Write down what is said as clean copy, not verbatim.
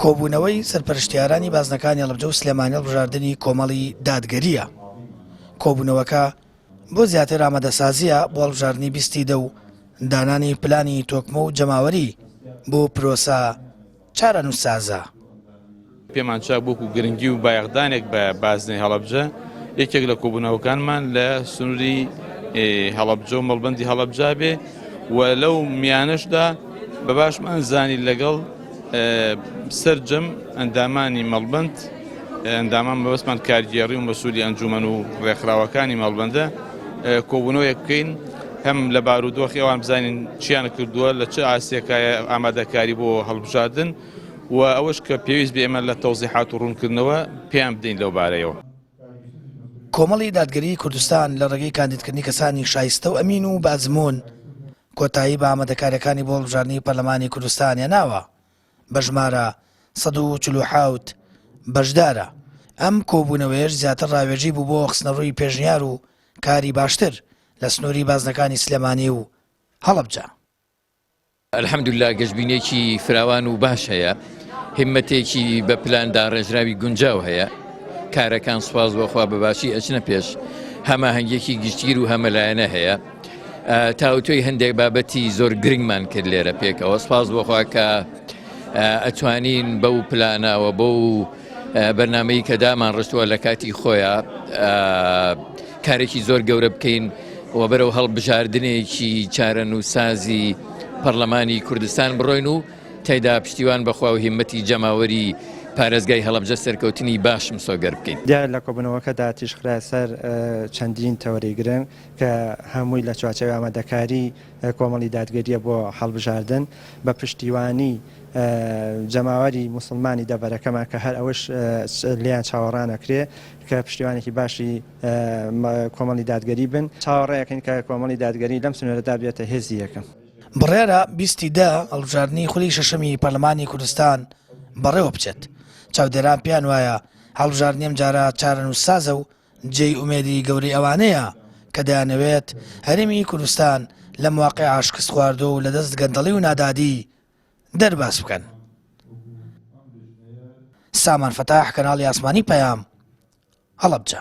کۆبوونەوەی سەرپەرشتیارانی بازنەکانی هەڵەبجە و سلێمانی هەڵبژاردنی کۆمەڵی دادگەرییە. کۆبوونەوەکە بۆ زیاتر ئامادەسازییە بۆ هەڵبژاردنی بیستی دە و دانانی پلانی تۆکمە و جەماوەری بۆ پرۆسە چارەنووسسازە. پێمان چاک بوو وەکو گرنگی و بایەخدانێک بە بازنەی هەڵەبجە یەکێک لە کۆبوونەوەکانمان لە سنووری هەڵەبجە و مەڵبەندی هەڵەبجە بێ و لەو میانەشدا بە باشمان زانی لەگەڵ سەرجەم ئەندامانی مەڵبند ئەندامان مەبەستمان کارگێڕی و مەسوولی ئەنجومەن و ڕێکخراوەکانی مەڵبندە کۆبوونەوەیەک بکەین هەم لە بارودۆخی ئەوان بزانین چیان کردووە لە چ ئاستێکایە ئامادەکاری بۆ هەڵبژاردن و ئەوەش کە پێویست بێ ئێمە لە تەوزیحات و ڕوونکردنەوە پێیان بدەین لەو بارەیەوە. کۆمەڵی دادگەریی کوردستان لە ڕێگەی کاندیدکردنی کەسانی شایستە و ئەمین و بە ئەزموون کۆتایی بە ئامادەکارییەکانی بۆ هەڵبژاردنی پەرلەمانی کوردستان هێناوە بە ژمارە 147 بەشدارە. ئەم کۆبوونەوەیەش زیاتر ڕاوێژی بوو بۆ خستنەڕووی پێشنیار و کاری باشتر لە سنووری بازنەکانی سلێمانی و هەڵەبجە. الحمدللە گەشبینیەکی فراوان و باش هەیە، هیمەتێکی بە پلان داڕێژراوی گونجاو هەیە، کارەکان سوپاس بۆ خوا بە باشی ئەچنە پێش، هەماهەنگیەکی گشتگیر و هەمەلایەنە هەیە، تاوتوێی هەندێک بابەتی زۆر گرنگمان کرد لێرە پێکەوە، سوپاس بۆ خوا کە ئەتوانین بەو پلانەوە بەو بەرنامەی کە دامان ڕشتووە لە کاتی خۆیا کارێکی زۆر گەورە بکەین و بەرەو هەڵبژاردنێکی چارەنووسازی پەرلەمانی کوردستان بڕۆین و تێدا پشتیوان بەخوا و هیمەتی جەماوەری پارێزگای هەڵەبجە سەرکەوتنی باش مسۆگەر بکەین. دیارە لە کۆبوونەوەکەدا تیشکخرایە سەر چەندین تەوەرەی گرنگ کە هەمووی لە چوارچێوەی ئامادەکاری کۆمەڵی دادگەرییە بۆ هەڵبژاردن بە پشتیوانی جەماوەری موسڵمانی دەڤەرەکەمان کە هەر ئەوەش لێیان چاوەڕان ئەکرێ کە پشتیوانێکی باشی کۆمەڵی دادگەری بن. چاوەڕێ ئەکەین کە کۆمەڵی دادگەری لەم سنوورەدا بێتە هێزی یەکەم. بڕیارە 20 ی دە هەڵبژاردنی خولی شەشەمی پەرلەمانی کوردستان بەڕێوە بچێت، چاودێران پێیان وایە هەڵبژاردنی ئەمجارە چارەنووسسازە و جێی ئومێدی گەورەی ئەوانەیە کە دەیانەوێت هەرێمی کوردستان لەم واقیعە شکستخواردوو و لەدەست گەندەڵی و نادادی دەرباز بکەن. سامان فەتاح، کەناڵی ئاسمانی پەیام، هەڵەبجە.